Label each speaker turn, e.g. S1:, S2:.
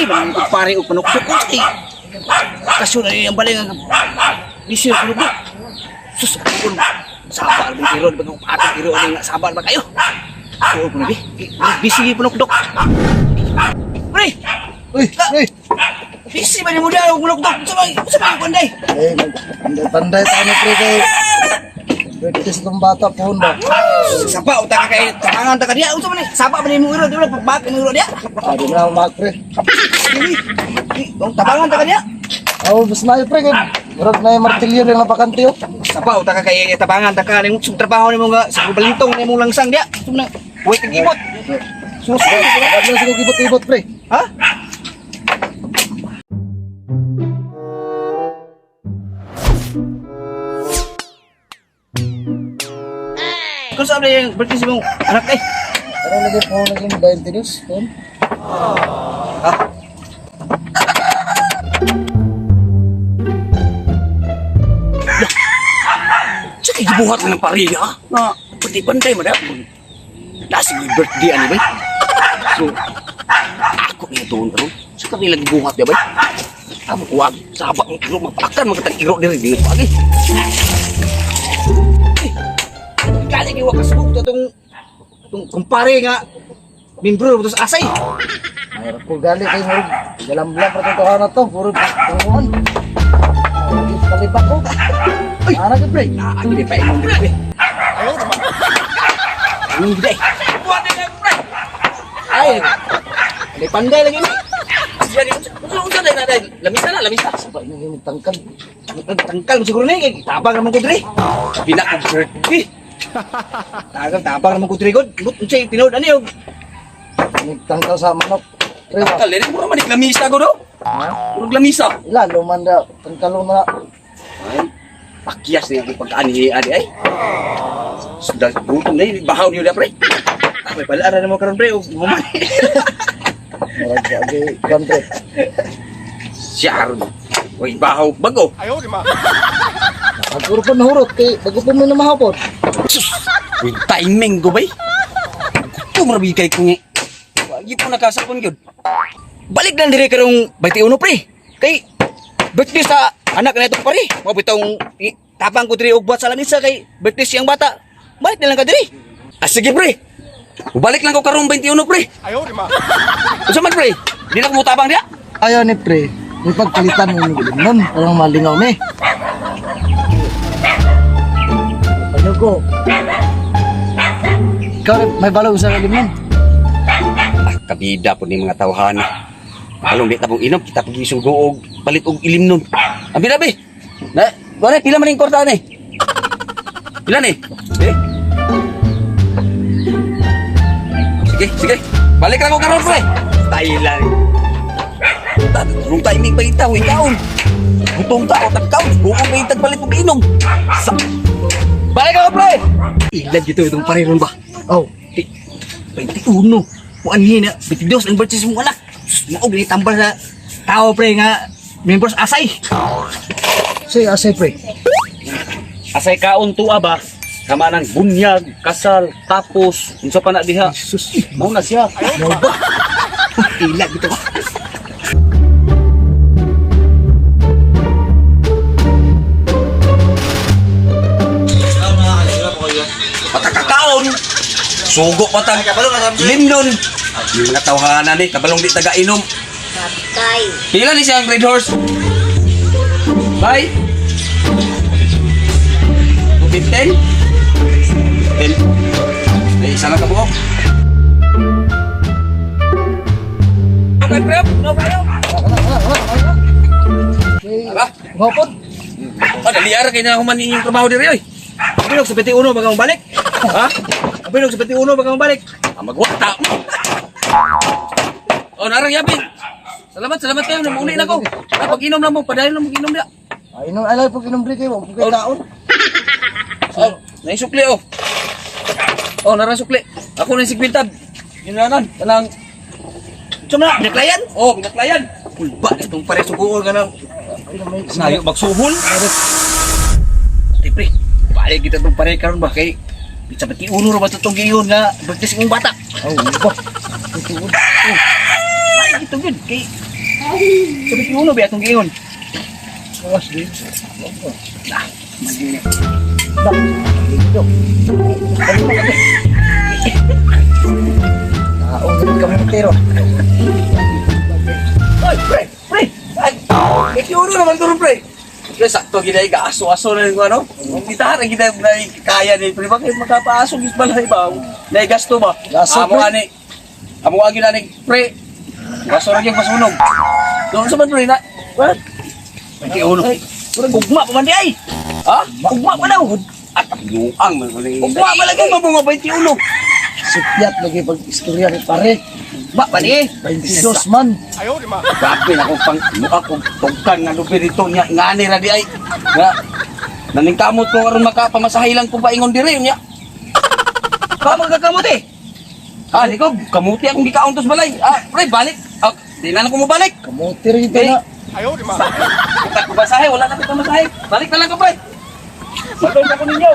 S1: Busy man ang kumpare og panukdok ko kay kasyo na niyang balay nga busy ang panukdok. Sus, ako saba ang iro, di ba kung atong iro ani nga saba ba kayo? Oo, ko na bi. Busy gyud panukdok. Pre,
S2: Uy, uy.
S1: busy ba ni mo dai og panukdok? Sa may panday?
S2: Eh, panday tayo na pre kay birthday sa itong bata po ba?
S1: Saba uta ka kay tabangan ta ka diya. Unsa man ni? Saba ba ni mo iro, di ba pagbak ni iro diya?
S2: Ah, di na ako pre.
S1: Dili. Dong tabangan ta ka diya.
S2: Oh, basta na pre kay murag na yung martilyo rin napakante oh.
S1: Saba uta ka kay tabangan ta ka ning trabaho nimo nga sa balintong nimo langsang diya. Sum na. Huwag kag ibot. Sus.
S2: Wag na siguro ibot-ibot pre.
S1: Ha? Kung saan na yung birthday sa mong anak eh?
S2: Pero lagi po lagi 22 ton.
S1: Ha? Sa kay gibuhat lang ng pariya, ha? Nga, pati-pantay mo na. Nasa may birthday ano ba? So, ako niya doon karon. Sa kanila gibuhat niya ba? Amo kuwag, saba ang iro, mapakan mga iro diri dili pa eh. Kali kay wa kasabot atong itong kumpare nga membro to sa asay.
S2: Ay, ko gali kay murag galamlam ra tong tahanan to, puro tungkuan. Lagi palibak ko.
S1: Uy!
S2: Ana ka pre.
S1: Ah, gini pa imong diri. Anong gid eh? Buhat na pre. Ay. May panday lagi ni. Siya ni unsa unsa day na day. Lamisa na, lamisa.
S2: Saba ini tangkal.
S1: Tangkal mo siguro ni kay tabang naman ko diri. Pila ko birthday. Tagal tabang naman ko diri god. But unsay tinuod ani og
S2: Ini tangkal sa manok. Pre, ba?
S3: Tangkal, dili mura man lamisa ko do.
S2: Ha?
S3: Murag lamisa.
S2: Ila luman da tangkal man na.
S3: Ay, pakyas niya akong pagkaani ani ay. Sudah gutom na yun, bahaw niyo na pre.
S1: Ah, may pala ra mo karon pre og human.
S2: Murag agi kan pre.
S3: Siya ron. Uy, bahaw bago.
S2: Pagpuro po nahurot kay bago po mo na mahapon.
S3: Sus, uy, timing ko bay. Gutom ra bigay ko nga. Wagi po nakasapon gyud.
S1: Balik lang diri karong 21 pre. Kay birthday sa anak na itong pare. Mao bitong tabang ko diri og buhat sa lamisa kay birthday siyang bata. Balik na lang ka diri.
S3: Ah, sige pre. Balik lang ko karong 21 pre. Ayaw di ma. Unsa man pre? Di na ko mutabang diya.
S2: Ayaw ni pre, may pagpalitan mo ni nun, parang malingaw ni. Ano ko? Ikaw rin, may balog sa limon.
S3: Ah, kabida po ni mga tawhana. Kalong di tabong inom, kita pag isugo og palit og ilim nun. Abi na, bi. Na, wala, pila man yung kwarta ni? Pila ni? Eh? Sige, sige. Balik lang ko karon pre.
S1: Thailand.
S3: Rung timing pa itaw, ikaon. Gutom ta, tag kaon. Buong pa itag palit og inom. Sa Balik ako pre.
S1: Ilan dito itong pare ron ba?
S2: Oh,
S1: 21. Muanhi na 22 ang birthday sa mong anak. Sus, mao gini tambal sa tao pre nga members asay.
S2: say asay pre.
S4: Asay kaon tuwa ba? Kama nang bunyag, kasal, tapos, unsa pa na diha.
S2: Sus,
S4: Mao na siya.
S2: mo ba?
S1: Ilan dito.
S3: Patakakaon. Sugo patag. Limnon. Yung mga tawhana ni, kabalong di taga inom. Pila ni siyang Red Horse? Bye. 215? 10. May isa lang kabuok. Okay, prep. No, kayo.
S2: Kay,
S3: Aba.
S2: hapon.
S3: Ah, dali ara kay na human inyong trabaho diri oy.
S1: Bilog sa 21 baga balik.
S3: Ha?
S1: Bilog sa 21 baga balik.
S3: Ah, magwata mo. Oh, narang yabi. Salamat, salamat kayo. Namuli na ko. Ah, pag-inom na mo, padayon na mo inom dia.
S2: Ay, inom, alay po inom pre kayo, wag po kayo kaon.
S3: Oh, naisukli oh. Oh, narang sukli. Ako na yung sigwiltab. Yun na nan. Kanang,
S1: Sumna, naklayan.
S3: oh, binaklayan.
S1: Ulba itong pare suguon nga na.
S2: Ay, may
S4: Nayo magsuhol.
S1: Di pre, balik kita itong pare karon ba kay sa 21 ra ba itong giyon nga birthday sa imong bata.
S2: Oh, ba?
S1: Balik ito yun kay Sa 21 ba atong giingon?
S2: Awas di.
S1: Nah, mali.
S2: Dak. Dito. Taong ganun kami magtiro.
S3: Ay, pre, pre. Ay, 21 naman to pre. Pre, sakto gid ay gaaso-aso na yung ano. Ang gitara gid ay kaya ni pre, bakit makapaaso gis balay ba? Nay gasto ba?
S2: Gasto,
S3: Amo
S2: pre.
S3: ani. Amo agi na ni pre. Gasto ra gyud masunog. Doon sa man pre na. What?
S1: 21.
S3: Ay,
S1: Ugma pa man di ay.
S3: ha?
S1: Ugma pa daw.
S3: At yuang man ni.
S1: Ugma pa lagi.
S3: Ugma ba 21?
S2: Supyat lagi pag istorya ni pare.
S1: Ugma pa ni.
S2: 22 man.
S3: Grabe na akong pang mukha kong tugkan nga lubi dito niya ngani ra di ay. Nga naningkamot ko aron makapamasahay lang ko paingon diri niya.
S1: Kamo ka kamote.
S3: Ah, di ko kamuti akong gikaon tos balay. Ah, pre balik. Ah, di na lang ko mobalik.
S2: Kamuti rin ito
S3: Eh.
S2: na.
S3: Kita ko basahe, wala na kita masahe. Balik na lang ko pre.
S4: Matong ako ninyo.